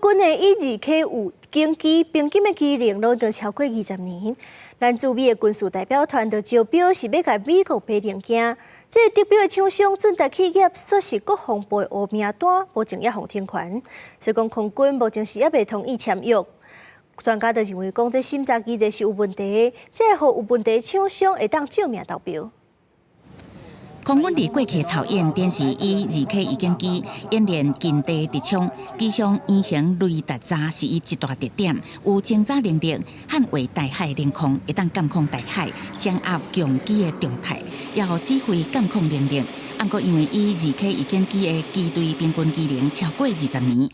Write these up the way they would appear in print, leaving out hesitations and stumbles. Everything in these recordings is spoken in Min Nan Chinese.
國軍的E-2K預警機平均的機齡攏已經超過20年。咱駐美的軍事代表團就招標是欲共美國買零件，這個得標的廠商俊達企業，煞是國防部的烏名單，目前猶予停權，所以講空軍目前是猶未同意簽約。專家就認為講，這審查機制是有問題，這會予有問題廠商會當借命投標。空軍佇過去操演，展示E-2K 預警機演練近地敵槍，機上圓形雷達閘是伊一大特點，有偵察能力，捍衛台海領空，會當監控台海，掌握強機的動態，也有指揮監控能力。毋過因為E-2K 預警機的機隊平均機齡超過20年，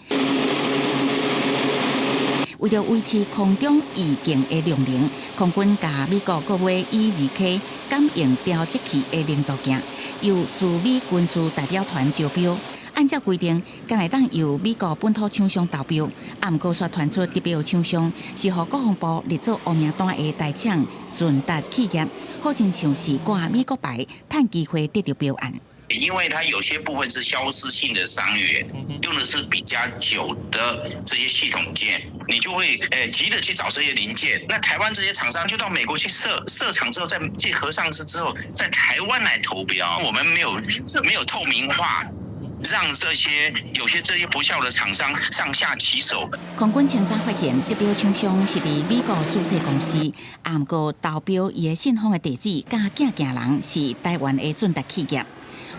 為著維持空中預警的量能，空軍共美國購買 E-2K 感應調測器的零組件，由駐美軍事代表團招標。按照規定，敢會當由美國本土廠商投標，毋過煞傳出得標廠商是予國防部列做烏名單的台廠俊達企業，好親像是掛美國牌，趁機會得著標案。因為它有些部分是消失性的傷員，用的是比較久的這些系統件，你就會急著去找這些零件。那台灣這些廠商就到美國去設設廠之後，再借殼上市之後，在台灣來投標。我們沒有透明化，讓這些有些這些不肖的廠商上下其手。空軍清查發現，得標廠商是佇美國註冊公司，毋過投標伊的信封的地址佮寄件人是台灣的俊達企業，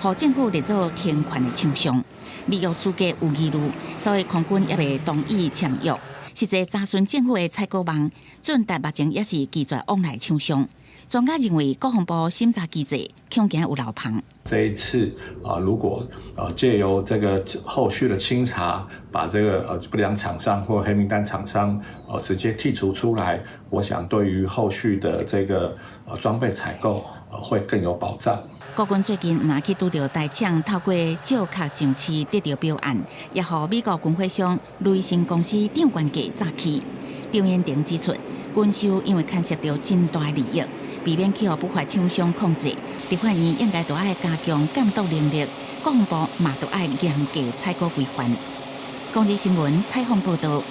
予政府列做停權的廠商，履約資格有疑慮，所以空軍猶未同意簽約。實際查詢政府的採購網，俊達目前也是拒絕往來廠商。專家認為，國防部審查機制恐驚有漏縫。這一次啊，如果借由這個後續的清查，把這個不良廠商或黑名單廠商直接剔除出來，我想對於後續的這個裝備採購會更有保障。國軍最近若去拄著台廠透過借殼上市得著標案，也予美國軍火商雷神公司漲懸價詐欺。張延廷指出，軍售因為牽涉著真大利益，避免去予不法廠商控制，立法院應該著愛加強監督能力，國防部嘛著愛嚴格採購規範。公視新聞採訪報導。